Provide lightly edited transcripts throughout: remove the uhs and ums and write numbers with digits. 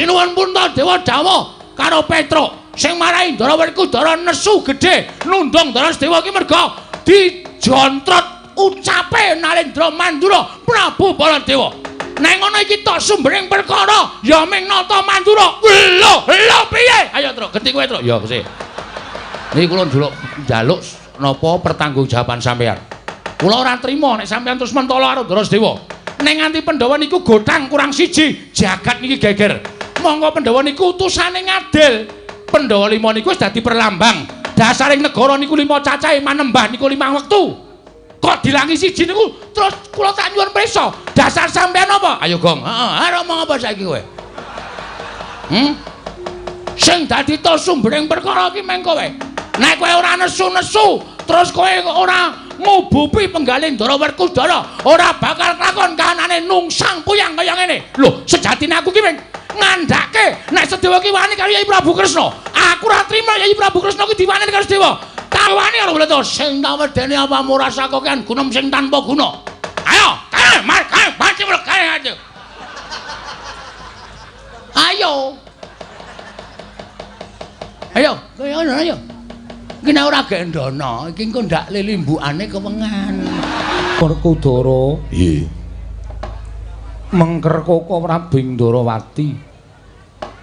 Sinuwun Puntadewa dawuh karo Petruk sing marai Ndara Werkudara nesu gedhe nundung Ndara Sedewa iki merga dijontrot ucape Narendra Mandura Prabu Baladewa. Nek ngono iki tok sumbering perkara ya ming nata Mandura. Lho, lho piye? Ayo Truk, genti kowe Truk. Ya sih. Niki kula njaluk napa pertanggungjawaban sampeyan. Kula ora trima nek sampeyan terus mentolo karo Ndara Sedewa. Nek nganti Pandhawa niku gotang kurang siji, jagat niki geger. Monggo Pandhawa niku utusane ngadil. Pandhawa lima niku wis dadi perlambang. Dasaring negara niku lima cacahe manembah niku limang wektu. Kok dilangi siji niku terus kula tak nyuwun prisa. Dasar sampeyan apa? Ayo Gong. Heeh, arep omong apa saiki kowe? Sing dadi to sumbering perkara iki meng kowe. Nek kowe ora nesu-nesu, terus kowe ora ngubupi penggalih Ndara Werkudara, ora bakal kelakon kahanane nungsang puyang kaya ngene. Lho, sejatine aku ki ngandhake nek Sedewa ki wani karo Yai Prabu Kresna. Aku ora trima Yai Prabu Kresna ki diwani karo Sedewa. Tawani karo Bleto sing tak wedeni apamu rasa kokean gunem sing tanpa guna. Ayo, kae, mar, kae, pancen kae aja. Ayo. Ayo, kowe ngono ayo. Iki nek ora gendana, iki engko ndak lilimbukane kewengan. Werkudara. Nggih. Mengker Koko Prabu Ndrawati.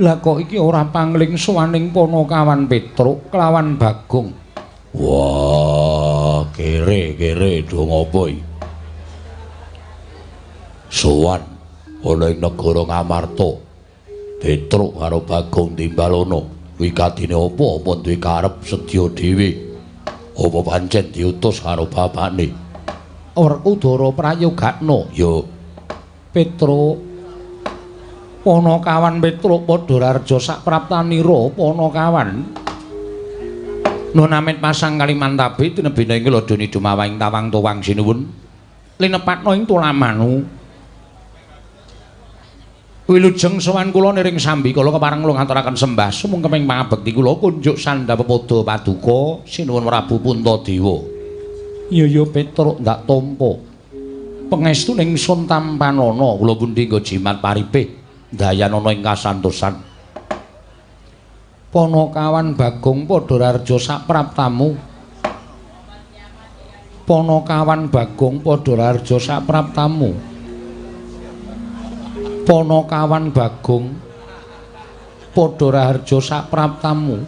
Lah kok iki ora pangling sowaning Panakawan Petruk kelawan Bagong. Wah, kere-kere do ngopo iki? Sowan ana ing negara Ngamarta. Petruk karo Bagong timbalono. Wikatine apa apa duwe karep sedya dhewe? Apa pancen diutus karo bapakne? Werkudara prayogakna. Ya. Petruk Panakawan Petruk padha raharja sapraptanira Panakawan. Nun amit pasang Kalimantabe tinebina ing ladoni dumawahing tawang tuwang sinuwun linepatna ing tulamanu. Wilujeng sowan kula niring sambi kala kepareng kula ngaturaken sembah sumungkeming pangabekti kula kunjuk sandha pepadha paduka sinuwun Prabu Puntadewa. Iya ya Petruk ndak tampa. Pangestu ingsun tampanana kula pundi nggo jimat paripih dayanana ing kasantosan. Panakawan Bagong padha raharja sapraptamu. Panakawan Bagong padha raharja sapraptamu. Panakawan Bagong padha raharja sapraptamu.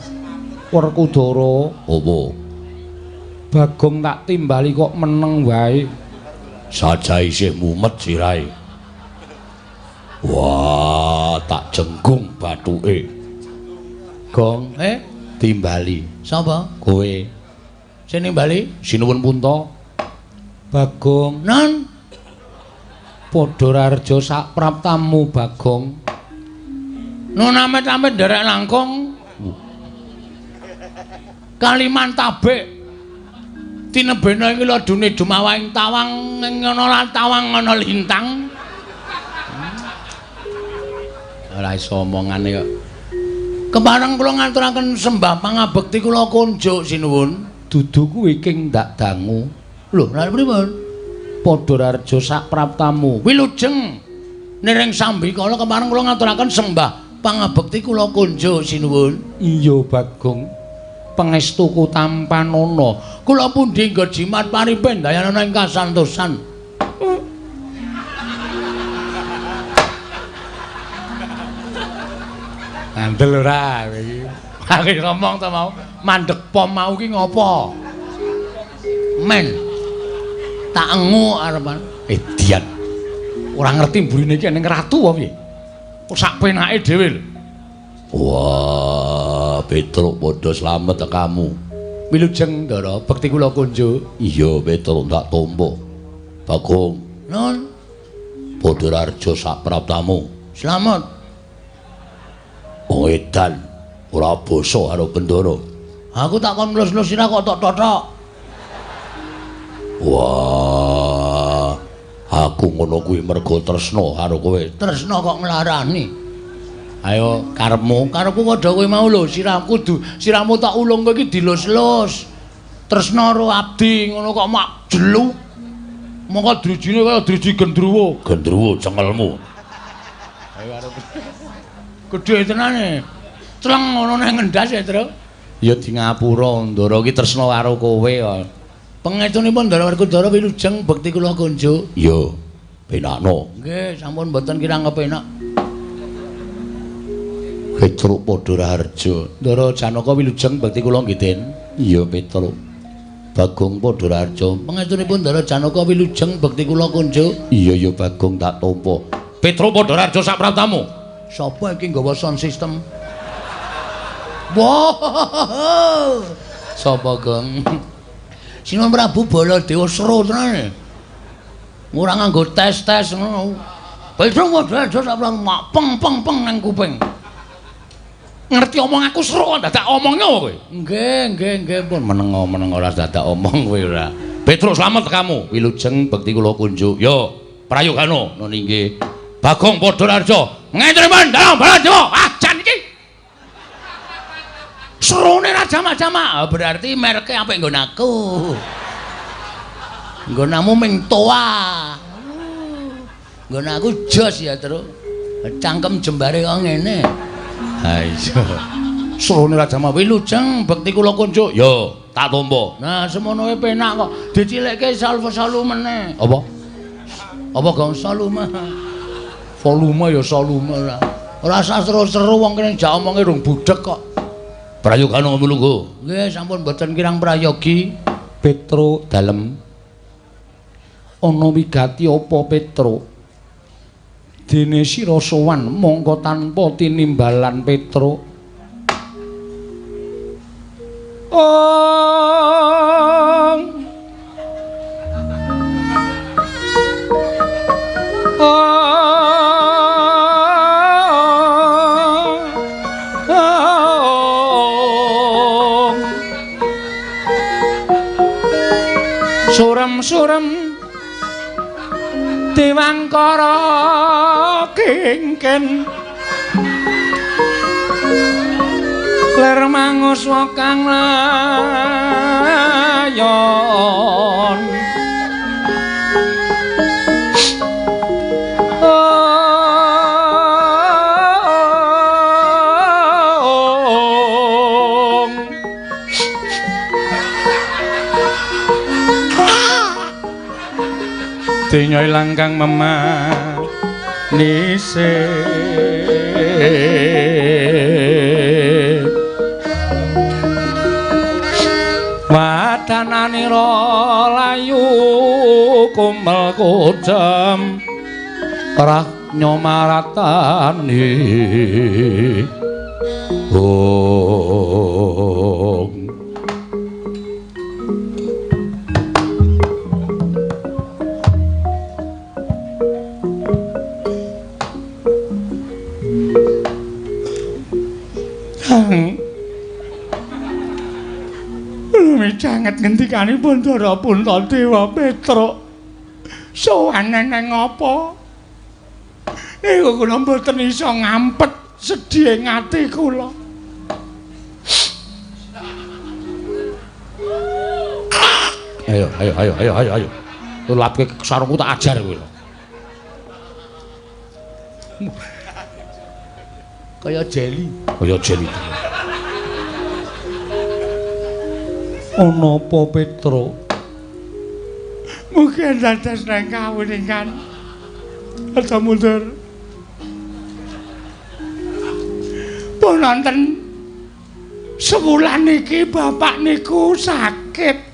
Werkudara. Apa? Bagong tak timbali kok meneng wae. Saja isih mumet sirahe. Wah, tak jenggung bathuke. Gong, timbali. Sapa? Kowe. Sing nimbali? Sinuwun Punta. Bagong. Nan. Padha raharja sapraptamu Bagong. Nun amit-amit nderek langkung. Kalimantabe. Tinebena iki ladune dumawahing tawang ngono lan tawang ana lintang. Ora iso omongane kok. Kepareng kula ngaturaken sembah pangabekti kula kunjuk sinuwun. Dudu kuwi king ndak dangu. Lho, lha pripun? Padha raharja sapraptamu. Wilujeng niring sambikala kepareng kula ngaturaken sembah pangabekti kula kunjuk sinuwun. Iya Bagong. Pangestuku tampanana. Kula pundi nggo jimat paripin dayanana ing kasantosan. Ngandel ora kowe iki. Aku ngomong to mau, mandek pom mau ki ngopo? Men. Tak engu arepan. Edian. Ora ngerti mburine iki ning ratu apa piye? Kok sak penake dhewe lho. Wah, Petruk padha slamet tekamu. Wilujeng Ndara, bekti kula kunjuk. Iya, Petruk tak tampa. Bagong. Nun. Padha raharja sapraptamu. Slamet. Wong edan ora basa karo Bendara. Aku tak kon nglus-nglus sira kok tok totok. Wah, aku ngono kuwi mergo tresna karo kowe. Tresna kok nglarani. Ayo karepmu, karepku padha kowe mau lho, sirahku sirahmu tak ulung kowe iki dilus-lus. Tresna karo abdi ngono kok mak jelu. Mongko drijine kaya driji gendruwo. Gendruwo cengelmu. Ayo arep. Gedhe tenane. Cleng ngono nang ngendas ya, Tru. Ya di ngapura, Ndara iki tresna karo kowe kok. Pangestunipun Ndara Werkudara wilujeng bekti kula kunjuk. Iya, penakno. Nggih, sampun mboten kirang kepenak. Petruk padha raharja. Ndara Janaka wilujeng bekti kula nggih, Den. Iya, Petruk. Bagong padha raharja. Pangestunipun Ndara Janaka wilujeng bekti kula kunjuk. Iya, ya Bagong tak tampa. Petruk padha raharja sak praptamu. Sapa iki nggawa sound system? Wah. Sapa, Gong? Sinuwun Prabu Baladewa seru tenan. Ora nganggo tes-tes ngono. Petruk padha raharja sak praptamu mak peng peng peng nang kuping. Ngerti omong aku seru kok dadak omongnya kowe. Nggih, nggih, nggih pun meneng-meneng ora dadak omong kowe ora. Petruk slamet kamu. Wilujeng bekti kula kunjuk. Yo, prayogano nun inggih. Bagong padha raharja. Ngentriman dalem Baladewa. Ah, jan iki. Serune ra jamak-jamak. Berarti merke apik nggon aku. Nggonamu ming toa. Nggon aku jos ya, Truk. Cangkem jembare kok ngene. Ha iya. Serune Raja Mawi wilujeng bekti kula kunjuk. Yo, tak tampa. Nah, semono wae penak kok. Dicilikke salvo-salu meneh. Apa? Apa gong volume? Volume ya volume ora. Ora usah seru-seru wong kene jak omonge rung budhek kok. Prayogana lungguh. Nggih, sampun mboten kirang prayogi. Petruk dalem. Ana wigati apa Petruk? Dene sira sowan mongko tanpa tinimbalan Petruk. Ong. Ong. Surem-surem Dewangkara kingken ler manguswa kang layon. Ong. Denya ilang kang memanise wadananira layu kumel kucem rah nyomaratani. Ong. Midanget ngendikanipun Ndara Puntadewa Petruk. Sowan neng apa? Niku kula mboten iso ngampet sedhihe ati kula. Ayo, ayo, ayo, ayo, ayo, ayo. Tulapke sarungku tak ajar kowe lho. Kaya jeli. Kaya jeli. Ana apa Petruk? Mugi dados nang kawuningan. Aja mundur. Pun wonten sewulan niki bapak niku sakit.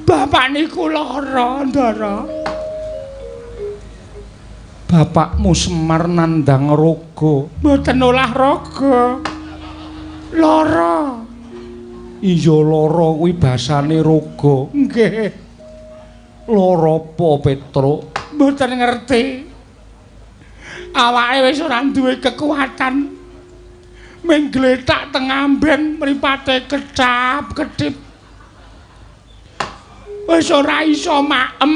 Bapak niku lara, Ndara. Bapakmu Semar nandhang raga. Mboten olah raga. Lara. Iya lara kuwi basane raga. Nggih. Lara apa Petruk? Mboten ngerti. Awake wis ora duwe kekuatan. Ming gletak teng amben mripate kecap-kedip. Wis ora iso maem,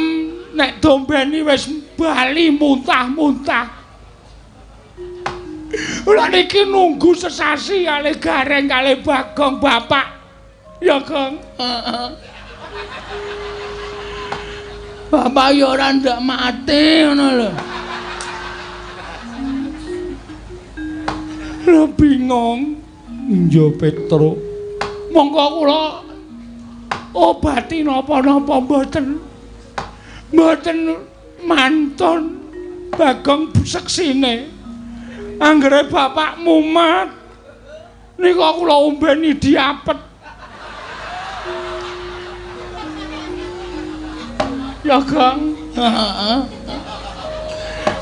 nek dombeni wis bali muntah-muntah. Kula niki nunggu sesasi kalih Gareng kalih Bagong bapak. Ya, Gong. Heeh. Bapak ya ora ndak mati ngono lho. Lha bingung. Iya Petruk. Monggo kula obati napa-napa mboten. Mboten mantun Bagong seksine. Anggere bapak mumat nika kula ombeni diapet. Ya Gong. Heeh.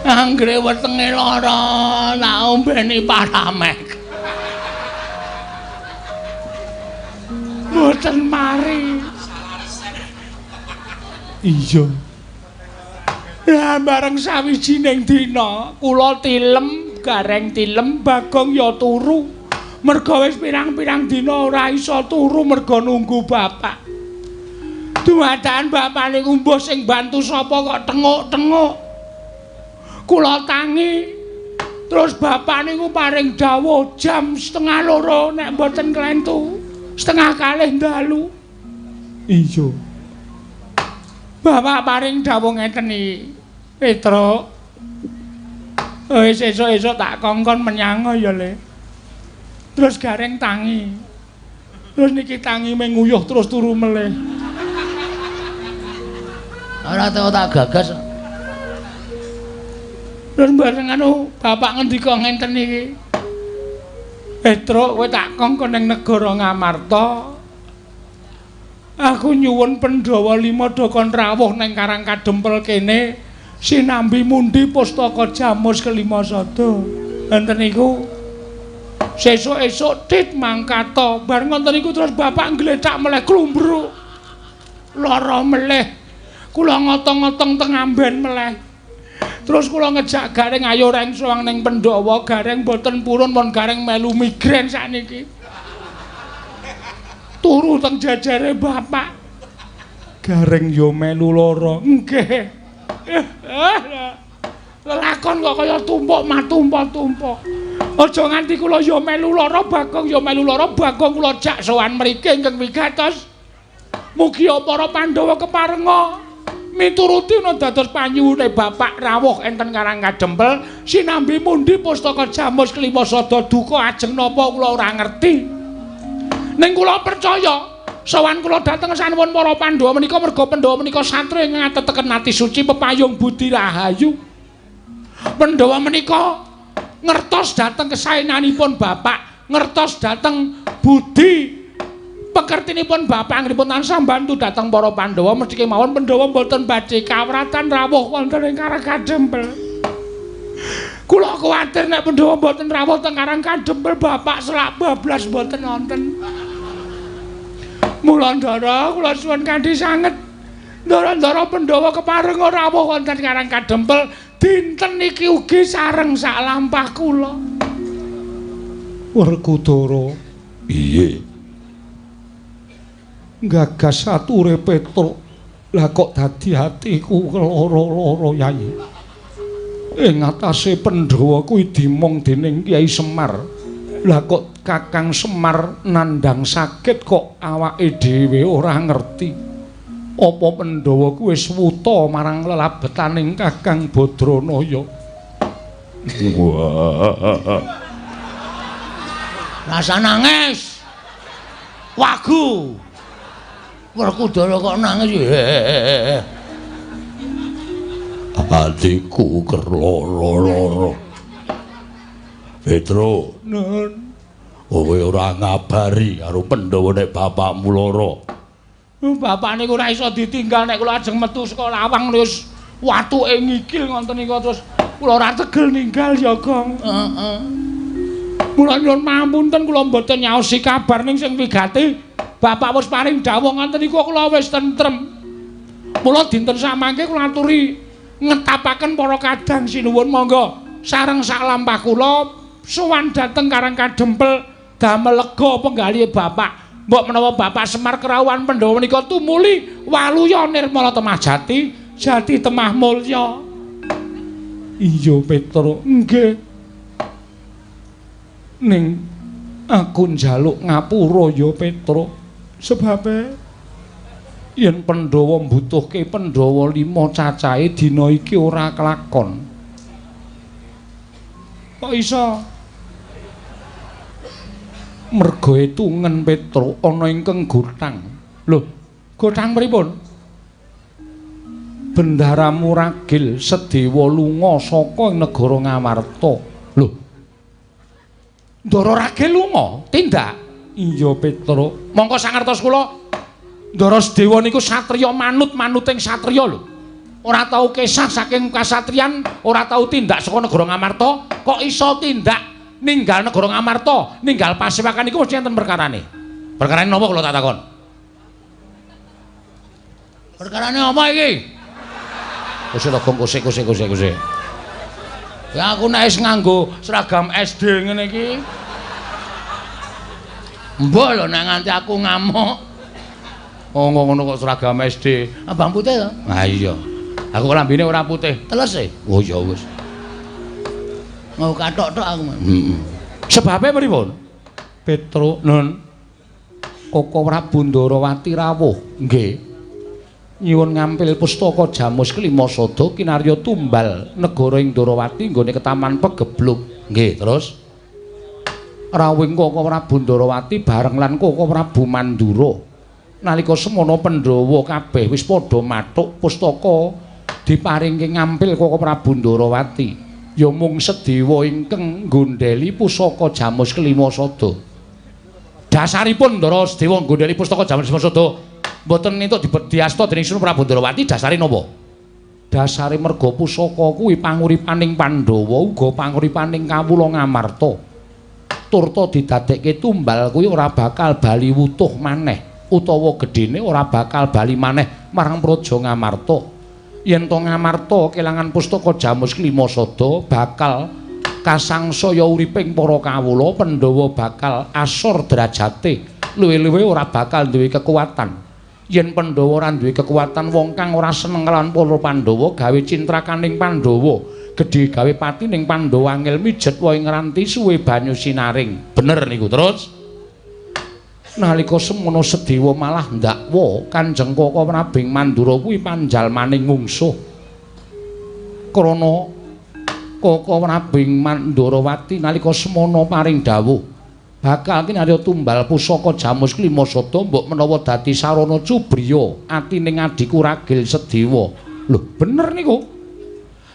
Anggere wetenge lara tak ombeni Paramek. Mboten mari. Iya. Lah bareng sawijining dina kula tilem, gareng tilem, Bagong ya turu. Merga wis pirang-pirang dina ora iso turu merga nunggu bapak. Dumadakan bapak niku mbuh sing bantu sapa kok tenguk-tenguk. Kula tangi. Terus bapak niku paring dawuh jam 1:30 nek mboten klentu, 1:30 dalu. Iya. Bapak paring dawuh ngeten iki. Petruk. Wis esuk-esuk tak kongkon menyang ya, Le. Terus gareng tangi. Terus niki tangi menguyuh terus turu melih. Ora tau tak gagas. Terus bareng anu bapak ngendika ngenten iki. Petruk, kowe tak kongkon ning negara Ngamarta. Aku nyuwun Pandhawa 5 do kon rawuh ning Karang Kadempel kene sinambi mundi pustaka Jamus kelima sada. Enten niku sesuk-esuk tit mangkata. Bar ngoten niku terus bapak nglethak meleh klumbruk. Lara meleh. Kula ngotong-ngotong teng amben meleh. Terus kula ngejak Gareng ayo reng sowan ning Pandhawa, Gareng mboten purun pun Gareng melu migren sakniki. Turu teng jajare bapak. Gareng yo melu lara. Nggih. Lelakon kok kaya tumpuk matumpuk-tumpuk. Aja nganti kula yo melu lara, Bagong yo melu lara, Bagong kula jak sowan mriki ingkang wigatos. Mugi para Pandhawa keparenga mituruti ana dados panyuwune bapak rawuh enten Karang Kadempel sinambi mundi pustaka Jamus kelima sada duka ajeng napa kula ora ngerti. Ning kula percaya sowan kula dhateng sanuwun para Pandhawa menika merga Pandhawa menika satria ingkang ateteken ati suci pepayung budi rahayu. Pandhawa menika ngertos dhateng kesaenanipun bapak, ngertos dhateng budi pekertinipun bapak anggenipun tansah mbantu dhateng para Pandhawa mesti kemawon Pandhawa mboten badhe kawratan rawuh wonten ing Karang Kadempel. Kula kuwatir nek Pandhawa mboten rawuh teng Karang Kadempel bapak selak bablas mboten wonten. Mula ndara kula suwun kanthi sanget ndara-ndara Pandhawa keparenga rawuh wonten Karang Kadempel dinten niki ugi sareng sak lampah kula. Werkudara. Piye? Gagas ature Petruk. Lah kok dadi atiku lara-lara Yai. Ing atase Pandhawa kuwi dimong dening Kyai Semar. Lah kok Kakang Semar nandhang sakit kok awake dhewe ora ngerti. Apa Pandhawa kuwi wis wuta marang lelabetaning Kakang Badranaya? Wah. Rasa nangis. Wagu. Werkudara kok nangis. Atiku kerloro-loro. Petruk, Nun, kowe ora ngabari karo Pandhawa nek bapakmu lara. Bapak niku ora iso ditinggal nek kula ajeng metu saka lawang wis watuke ngikil ngoten niku terus kula ora tegel ninggal ya, Gong. Heeh. Mula nyuwun pangapunten kula mboten nyaosi kabar ning sing wigati. Bapak wis paring dawuh ngoten niku kula wis tentrem. Mula dinten samangke kula aturi ngetapaken para kadang sinuwun monggo sareng sak lampah kula sowan dhateng Karang Kadempel damel lega penggalihe bapak. Mbok menawa Bapak Semar kerawuhan Pandhawa menika tumuli waluya nirmala temah jati, jati temah mulya. Iya Petruk, nggih. Ning aku njaluk ngapura ya Petruk. Sebabe yen Pandhawa mbutuhke Pandhawa 5 cacahe dina iki ora kelakon. Kok iso? Merga etungen Petruk ana ingkang gothang. Lho, gothang pripun? Bendaramu Ragil Sedewa lunga saka negara Ngamarta. Lho. Ndara Ragil lunga? Tindak. Iya Petruk. Mongko sangertos kula Ndara Sedewa niku satriya manut-manuting satriya lho. Ora tau kesah saking kasatriyan, ora tau tindak saka negara Ngamarta, kok iso tindak ninggal negara Ngamarta, ninggal pasewakan niku mesti enten perkarane. Perkarane napa kula tak takon? Perkarane apa iki? Kosek to, Gong, kosek kosek kosek kosek. Ya aku nek wis nganggo seragam SD ngene iki. Mbok lho nek nganti aku ngamuk. Oh ngono kok seragam SD. Abang putih to? Ha iya. Aku lambene ora putih. Teles e. Oh ya wis. Mau kathok tok aku. Heeh. Sebabe pripun? Petruk nun Koko Prabu Ndarawati rawuh. Nggih. Nyuwun ngampil pustaka Jamus Kelima Sada kinarya tumbal negara ing Ndarawati nggone ketaman Pegebluk. Nggih, terus rawuhing Koko Prabu Ndarawati bareng lan Koko Prabu Mandura. Nalika semono Pandhawa kabeh wis padha mathuk pustaka diparingke ngampil Koko Prabu Ndarawati. Ya mung Sedewa ingkang nggondheli pusaka Jamus Kelima Sada. Dasaripun Ndara Sedewa nggondheli pustaka Jamus Kelima Sada mboten entuk diasta dening Sri Prabu Ndarawati dasare napa? Dasare merga pusaka kuwi panguripaning Pandhawa uga panguripaning kawula Ngamarta. Turta didadekke tumbal kuwi ora bakal bali wutuh maneh utawa gedhene ora bakal bali maneh marang Praja Ngamarta. Yen to Ngamarta kelangan pustaka Jamus Kelima Sada bakal kasangsaya uriping para kawula, Pandhawa bakal asor derajate, luwih-luwih ora bakal duwe kekuatan. Yen Pandhawa ora duwe kekuatan, wong kang ora seneng kelawan para Pandhawa gawe cintrakaning Pandhawa, gedhe gawe pati ning Pandhawa angel mijet wae ngranti suwe banyu sinaring. Bener niku. Terus nalika semono Sedewa malah ndakwa Kanjeng Koko Prabu Mandura kuwi panjalmaning mungsuh. Krana Koko Prabu Mandurawati nalika semono paring dawuh bakal kinarya tumbal pusaka Jamus Kelima Sada mbok menawa dadi sarana cubriya atine adhiku Ragil Sedewa. Lho, bener niku.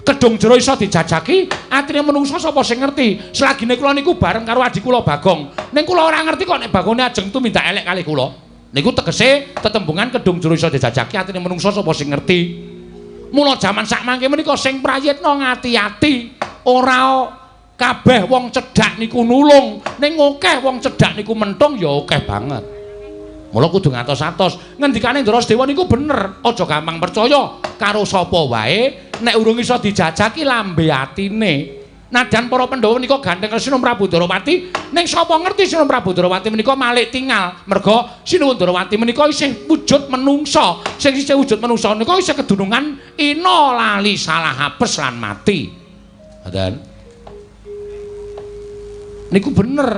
Kedung jero iso dijajaki, atine menungsa sapa sing ngerti? Selagine kula niku bareng karo adhi kula Bagong. Ning kula ora ngerti kok nek Bagone ajeng tumindak elek kalih kula. Niku tegese tetembungan kedung jero iso dijajaki, atine menungsa sapa sing ngerti. Mula jaman sakmangke menika sing prayitna ngati-ati, ora kabeh wong cedhak niku nulung, ning akeh wong cedhak niku mentung ya akeh banget. Mula kudu ngatos-atos. Ngendikane Ndara Sedewa niku bener, aja gampang percaya karo sapa wae nek urung iso dijajaki lambe atine. Nadyan para Pandhawa menika gandeng Sinuwun Prabu Ndarawati, ning sapa ngerti Sinuwun Prabu Ndarawati menika malik tingal. Merga Sinuwun Ndarawati menika isih wujud menungsa. Sing isih wujud menungsa menika isih kedunungan ina lali salah apes lan mati. Ngoten. Niku bener.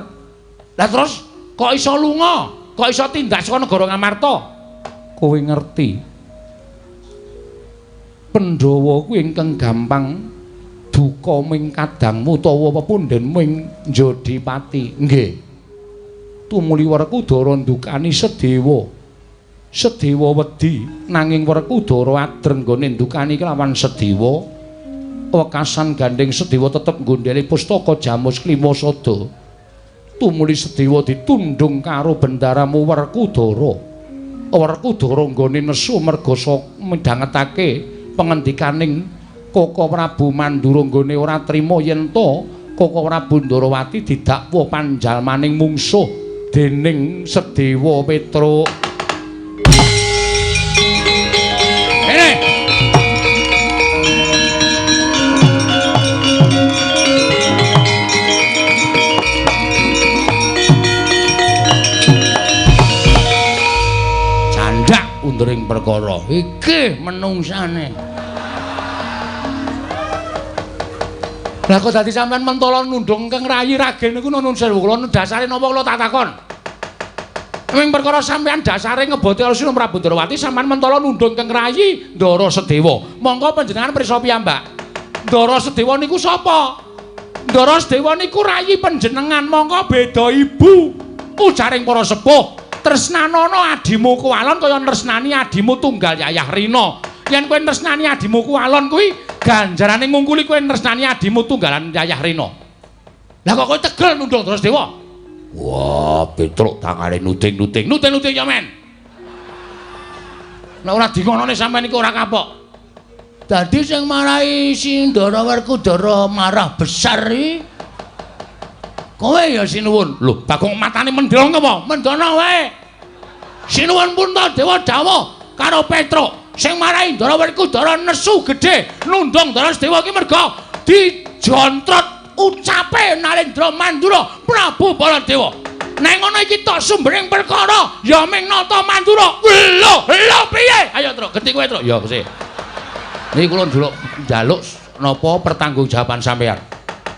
Lah terus kok iso lunga? Kok iso tindak saka negara Ngamarta? Kowe ngerti. Pandhawa kuwi ingkang gampang duka ming kadangmu utawa pepundhenmu ing Jodipati. Nggih. Tumuli Werkudara ndukani Sedewa. Sedewa wedi nanging Werkudara adreng nggone ndukani kelawan Sedewa. Wekasan gandeng Sedewa tetep nggondheli pustaka Jamus Kelima Sada. Tumuli Sedewa ditundung karo bendaramu Werkudara. Werkudara nggone nesu merga midhangetake pengendikaning Koko Prabu Mandura nggone ora trima yen to Koko Prabu Ndarawati didakwa panjalmaning mungsuh dening Sedewa Petruk. Kene. Undring perkara iki menungsane. Lah kok dadi sampean mentala nundung keng rayi ragil niku nun sewu kula dasare napa kula tak takon. Ming perkara sampean dasare ngeboti Sinuwun Prabu Ndarawati sampean mentala nundung keng rayi Ndara Sedewa. Monggo panjenengan pirsa piyambak. Ndara Sedewa niku sapa? Ndara Sedewa niku rayi panjenengan, monggo beda ibu. Ujaring para sepuh, tresnanana adimu kuwalon kaya tresnani adimu tunggal Yayah Rina. Yen kowe tresnani adimu kuwalon kuwi ganjarane ngungkuli kowe tresnani adimu tunggalan Yayah Rina. Lah kok kowe tegel nundung Ndara Sedewa? Wah, Petruk tangane nuding-nuding. Nuding-nuding ya men. Nek ora dingonone sampean iku ora kapok. Dadi sing marai si Ndara Werkudara marah besar iki kowe ya sinuwun. Lho, Bagong matane mendhong apa? Mendhono wae. Sinuwun Puntadewa dawuh karo Petruk sing marai Ndara Werkudara nesu gedhe nundung Ndara Sedewa iki merga dijontrot ucape Narendra Mandura Prabu Baladewa. Nek ngono iki tok sumbering perkara ya ming Nata Mandura. Lho, lho piye? Ayo Truk, genti kowe Truk. Ya Gusti. Niki kula njaluk napa pertanggungjawaban sampean.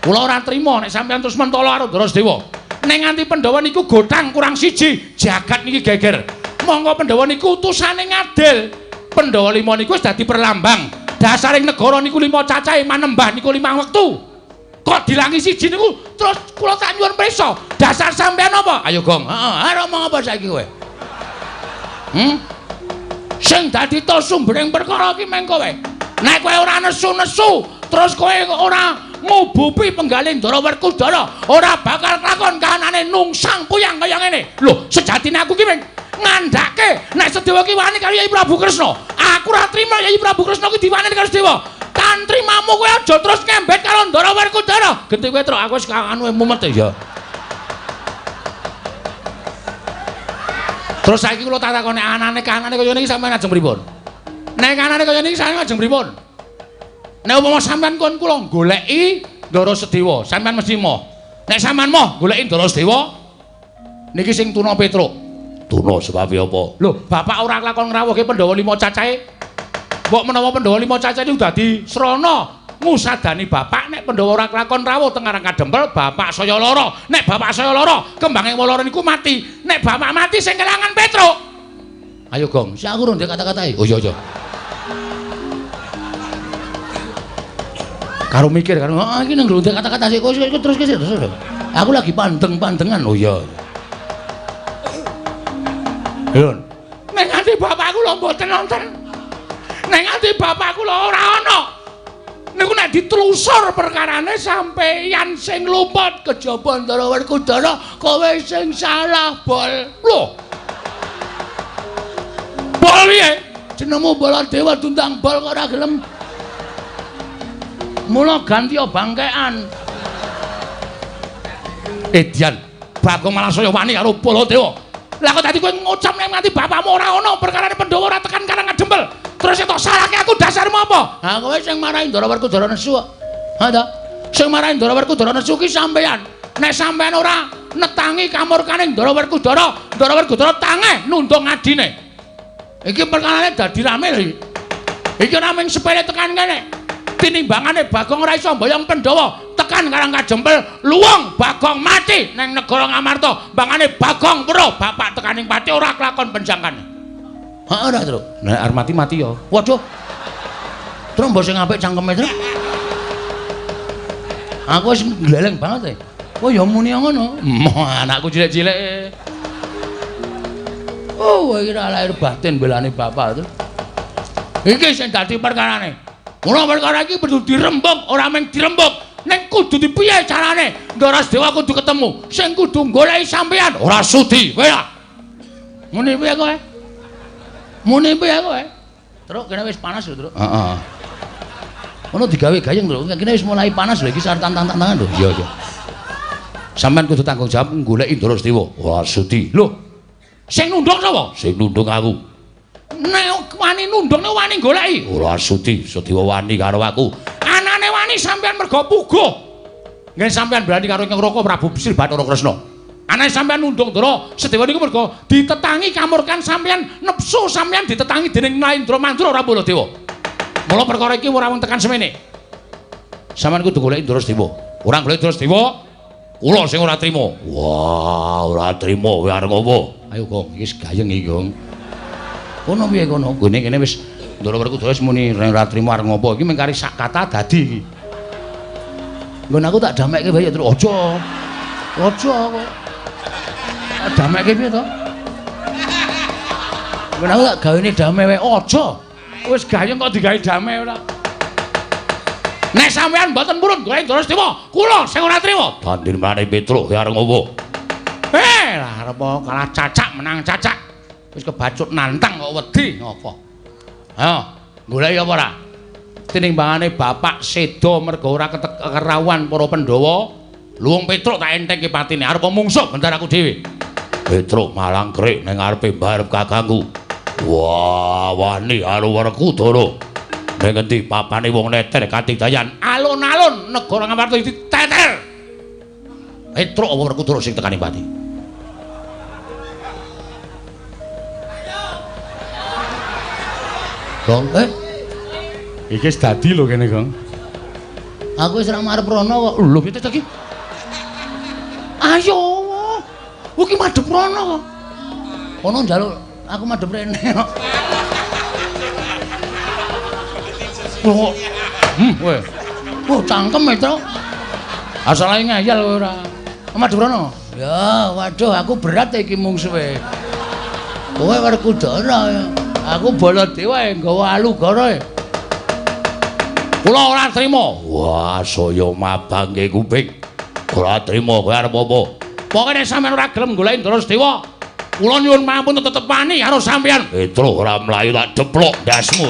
Kula ora trima nek sampean terus mentolo karo Ndara Sedewa. Nek nganti Pandhawa niku gothang kurang siji, jagat niki geger. Monggo Pandhawa niku utusane ngadil. Pandhawa lima niku wis dadi perlambang. Dasaring negara niku lima cacahe manembah niku lima wektu. Kok dilangi siji niku terus kula tak nyuwun prisa. Dasar sampean apa? Ayo Gong. Heeh, arep omong apa saiki kowe? Sing dadi to sumbering perkara iki meng kowe. Nek kowe ora nesu-nesu, terus kowe ora ngubupi penggalih Ndara Werkudara, ora bakal kelakon kahanane nungsang puyang kaya ngene. Lho, sejatine aku ki meng ngandhake nek Sedewa ki wani karo Yai Prabu Kresna. Aku ora trima Yai Prabu Kresna ki diwani karo Sedewa. Tantrimamu kowe aja terus ngembet karo Ndara Werkudara. Genti kowe Truk, aku wis anu mumet ya. Terus saiki kula tak takoni anane kahanane kaya niki sampeyan ajeng pripun? Nek kanane kaya niki sampeyan ajeng pripun? Nek umpama sampeyan kon kula goleki Ndara Sedewa, sampeyan mesti moh. Nek sampeyan moh goleki Ndara Sedewa, niki sing tuna Petruk. Tuna sebabe apa? Lho, bapak ora kelakon ngrawuhke Pandhawa lima cacahe. Mbok menawa Pandhawa lima cacahe niku dadi srana ngusadani bapak nek Pandhawa ora kelakon rawuh teng Karang Kadempel, bapak saya lara. Nek bapak saya lara, kembange lara niku mati. Nek bapak mati sing kelangan Petruk. Ayo Gong, sik aku rung ndek kata-katae. Oh iya iya. Karo mikir karo iki nang ndek kata-kata sik kok terus terus. Aku lagi pandeng-pandengan. Oh iya. Lho. Nek nganti bapakku lho mboten nonton. Nek nganti bapakku lho ora ana. Niku nek ditelusur perkarane sampeyan sing luput kejaba Ndara Werkudara, kowe sing salah, Bol. Lho. Bol piye? Jenengmu Baladewa diundang Bol kok ora gelem. Mula ganti bangkean. Edian, Bagong malah saya wani karo Baladewa. Lah kok tadi kowe ngucap nek nganti bapakmu ora ana perkarane Pandhawa ora tekan Karang Kadempel. Terus tok salahke aku dasarmu apa? Ha kowe sing marahi Ndara Werkudara nesu kok. Ha ta? Sing marahi Ndara Werkudara nesu ki sampeyan. Nek sampeyan ora netangi kamurkane Ndara Werkudara, Ndara Werkudara tangeh nundung adine. Iki perkarane dadi rame lho iki. Iki ora mung sepele tekan kene. Tinimbangane Bagong ora iso mboyong Pandhawa tekan Karang Kadempel, luwung Bagong mati nang negara Ngamarta. Mbangane Bagong weruh bapak tekaning pati ora kelakon penjangkane. Heeh ora, Truk. Nek arep mati mati ya. Waduh. Truk mbok sing apik cangkeme, Truk. Aku wis gleleng banget e. Oh ya muni ngono. Moh anakku cilik-cilik. Oh, iki ora lahir batin belane bapak, Truk. Iki sing dadi perkarane. Mula perkara iki kudu dirembug, ora mung dirembug, ning kudu dipiye carane? Ndara Sedewa kudu ketemu, sing kudu goleki sampeyan ora sudi. Kowe ya. Muni piye kowe? Muni piye kowe? Truk kene wis panas lho, Truk. Heeh. Ono digawe gayeng, Truk. Kene wis mulai panas lho iki sarep tantang-tantangan lho. Iya, iya. Sampeyan kudu tanggung jawab goleki Ndara Sedewa. Ora sudi. Lho. Sing nundung sapa? Sing nundung aku. Nek wani nundung nek wani goleki. Ora sudi, Sedewa wani karo aku. Anane wani sampeyan mergo puguh. Nggih sampeyan berani karo Ingkang Raka Prabu Sri Bathara Kresna. Anane sampeyan nundung Ndara Sedewa niku mergo ditetangi kamurkan sampeyan, nepsu sampeyan ditetangi dening Narendra Mandura ora Baladewa. Mula perkara iki ora wong tekan semene. Sampeyan kudu goleki Ndara Sedewa. Ora goleki Ndara Sedewa, kula sing ora trima. Wah, ora trima kowe arep ngopo? Ayo Gong, iki wis gayeng iki, Gong. Kono piye kono? Nggone kene wis Ndara Werkudara wis muni ora trima arep ngopo. Iki mung kari sak kata dadi iki. Nggon aku tak damekke wae ya, Truk. Aja. Aja kok. Dameke piye to? Ben aku tak gawene dame wae aja. Wis gayeng kok digawe dame ora. Nek sampean mboten purun golek Ndara Sedewa, kula sing ora trima. Dandin mrane Petruk ya arep ngopo? Lah arep kalah cacak menang cacak. Wis kebacut nantang kok wedi ngopo? Ayo, goleki apa ora? Tinimbangane bapak seda mergo ora kerawuhan para Pandhawa, luwung Petruk tak entengke patine arep mungsuh bentar aku dhewe. Petruk malang krik ning ngarepe mbarep kakangku. Wah, wani karo Werkudara. Ning endi papane wong neter katidayan alun-alun negara Ngamarta diteter. Petruk apa Werkudara sing tekani pati? Gong, iki wis dadi lho kene, Gong. Aku wis ora marep rono kok. Lho piye to iki? Ayo. Iki madhep rono kok. Kono njaluk aku madhep rene kok. Kok. Kowe. Oh, cangkem itu. Asale ngeyel kowe ora. Madhep rono. Ya, waduh aku berat iki mungsuhe. Kowe Werkudara ya. Aku Baladewa nggawa alugara. Kula ora trima. Wah, saya mabangke kuping. Ora trima kowe arep apa? Pokoke nek sampeyan ora gelem goleki Ndara Sedewa, kula nyuwun pamunten tetep wani karo sampeyan. Petruk ora mlayu tak deplok ndasmu.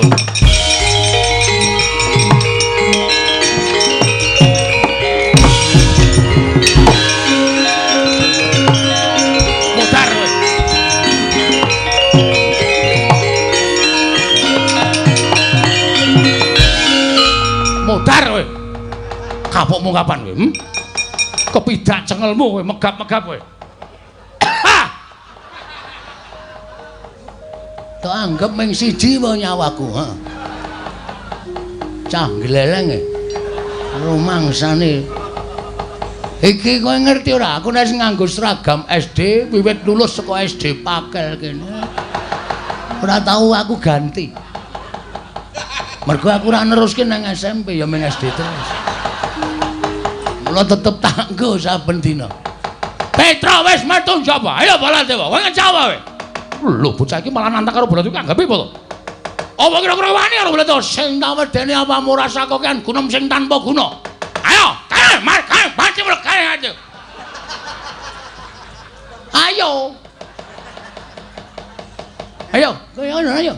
Mudar kowe. Mudar kowe. Kapokmu kapan kowe? Kepidak cengelmu kowe megap-megap kowe. Tak anggap ming siji wae nyawaku, ha. Cah gleleng e. Rumangsane. Iki kowe ngerti ora? Aku nek nganggo seragam SD wiwit lulus saka SD Pakel kene. Ora tau aku ganti. Mergo aku ora neruske nang SMP ya ming SD terus. Mula tetep tak nggo saben dina. Petruk wis metu njaba. Ayo Baladewa, kowe ngejawa kowe. Lho bocah iki malah nantang karo Baladewa kanggape apa to? Apa kira-kira wani karo Baladewa sing tak wedeni apamu rasa kokean gunem sing tanpa guna. Ayo, kae, mar, kae, baci kae aja. Ayo. Ayo, kowe ngono ayo.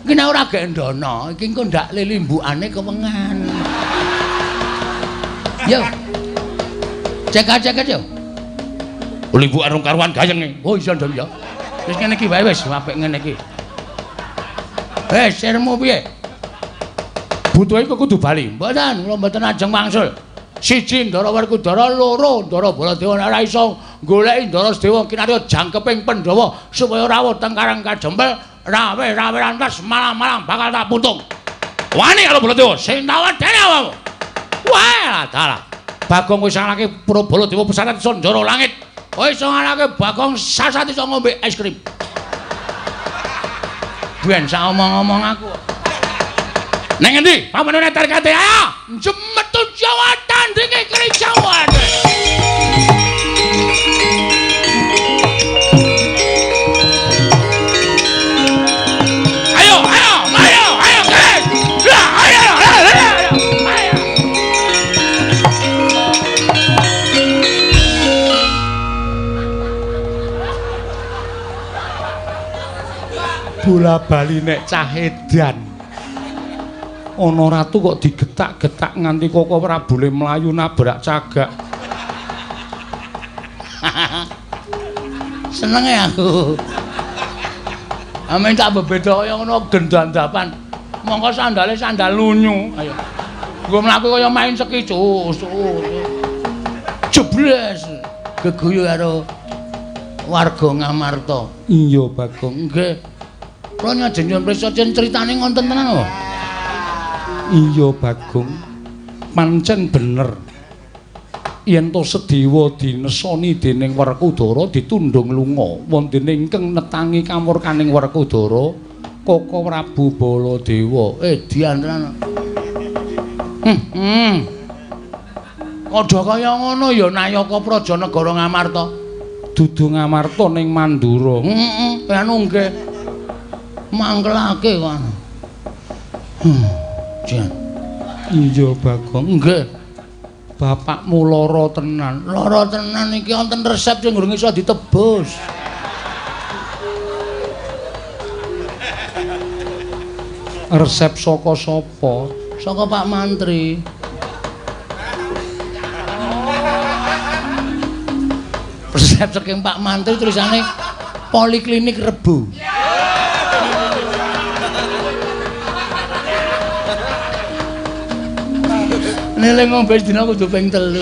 Iki nek ora gendono, iki engko ndak lilimbukane kewengan. Yo. Cek-cek yo. Limbukan rung karuan gayeng. Oh iya ndang ya. Wis ngene iki wae wis apik ngene iki. Wis sirmu piye? Butuhe kok kudu bali. Mboten, kula mboten ajeng wangsul. Siji Ndara Werkudara, loro Ndara Baladewa ora iso goleki Ndara Sedewa kinarya jangkeping Pandhawa supaya rawuh teng Karang Kajempel, rawe-rawe rantas malang-malang bakal tak putung. Wani karo Baladewa sing tak wedeni awakmu. Wah, dalah. Bagong wis ngalahke Baladewa pesantren Sanjara Langit. Kowe iso ngalahke Bagong sasat iso ngombe es krim. Ben sak omong-omong aku. Neng endi? Pamane tarkate ayo. Jemetu Jawa tandinge keri Jawa. Ayo, ayo, ayo, ayo, guys. Ayo, ayo, ayo. Ayo. Bola bali nek cah edan. Ana ratu kok digetak-getak nganti koko Prabule mlayu nabrak cagak. Senenge aku. Amen tak bebeda kaya ngono gendandapan. Mongko sandale sandal lunyu. Ayo. Nggo mlaku kaya main ski cus. Jebles geguyu karo warga Ngamarta. Iya, Bagong. Nggih. Kula nyajeng nyuwun prisa critane ngonten tenan apa? Iya, Bagong. Pancen bener. Yen to Sedewa dinesoni dening Werkudara ditundhung lunga, wonten ingkang netangi kamurkaning Werkudara, Koko Prabu Baladewa. Dian tenan. Padha kaya ngono ya Nayaka Praja Negara Ngamarta. Dudu Ngamarta ning Mandura. Heeh, anu nggih. Mangkelake kok. Jan. Iya, Bagong. Nggih. Bapakmu lara tenan. Lara tenan iki wonten resep sing durung iso ditebus. Resep saka sapa? Saka Pak Mantri. Resep saking Pak Mantri tulisane Poliklinik Rebo. Nele ngombe sedina kudu ping 3.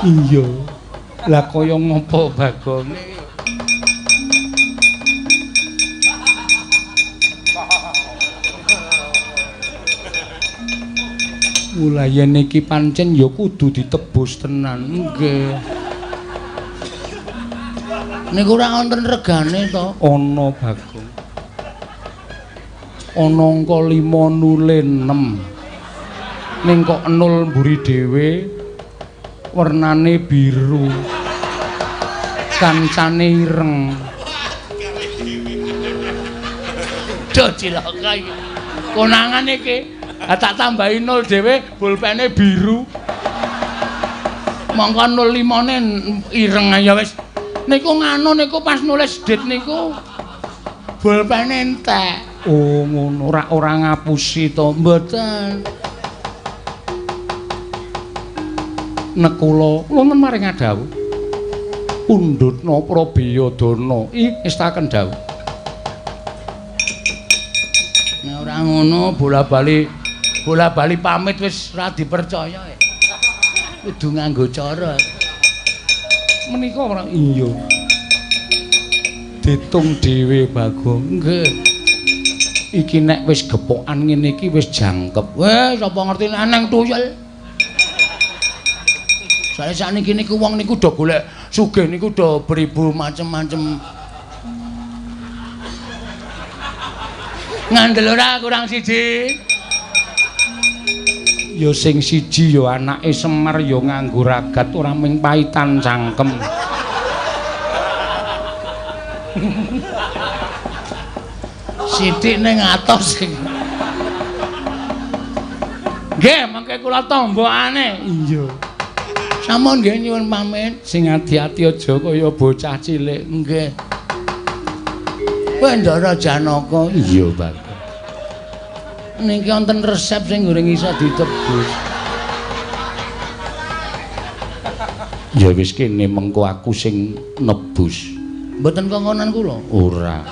Iya. Lah kaya ngopo Bagong? Mula yen iki pancen ya kudu ditebus tenan. Nggih. Niku ora wonten regane to? Ana Bagong. Ana angka 5 nule 6. Ning kok 0 mburi dhewe wernane biru. Kancane ireng. Duh cilaka iki. Konangan iki. Ah tak tambahi 0 dhewe pulpene biru. Mongko 05-ne ireng ya wis. Niku nganu niku pas nulis dit niku pulpene entek. Oh ngono, ora ngapusi to? Mboten. Nekula wonten maring adhawuh. Pundhutna Prabiyadana. Ih, estaken dawuh. Nek ora ngono bola-bali pamit wis ora dipercaya. Kudu nganggo cara. Menika ora iya. Ditung dhewe Bagong. Nggih. Iki nek wis gepokan ngene iki wis jangkep. Weh, sapa ngerti nek nang tuyul. Soale sakniki niku wong niku do golek sugih niku do beribu macem-macem. Ngandel ora kurang siji. Ya sing siji ya anake Semar ya nganggo ragat ora ming paitan cangkem. Sithik ning atos sing. Nggih, mengke kula tombokane. Iya. Sampun nggih nyuwun pamit. Sing ati-ati aja kaya bocah cilik. Nggih. Bendara Janaka. Iya, Bagong. Niki wonten resep sing goreng iso ditebus. Ya wis kene mengko aku sing nebus. Mboten kongkonan kula? Ora.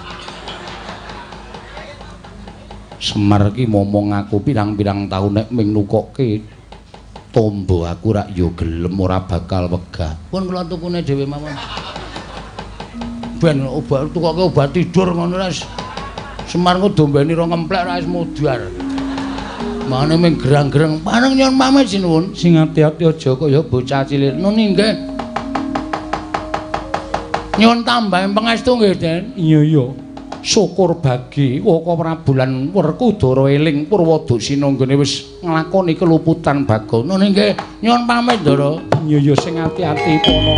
Semar ki momong aku pirang-pirang taun nek ming nukokke tombo aku rak ya gelem ora bakal wegah. Pun kula tukune dhewe mawon. Ben obat tukoke obat tidur ngono ra. Semar ku dombeni rong ngemplek ra wis mudhar. Mane ming gerang-gereng. Pareng nyuwun pamit sinuwun. Sing ati-ati aja kaya bocah cilik. Nuni nggih. Nyuwun tambahin pangestu nggih, Den. Iya iya. Syukur bagi Waka Prabu lan Werkudara eling Purwadasina nggone wis nglakoni keluputan Bagong. Nuni nggih. Nyuwun pamit, Ndara. Iya iya sing ati-ati pono.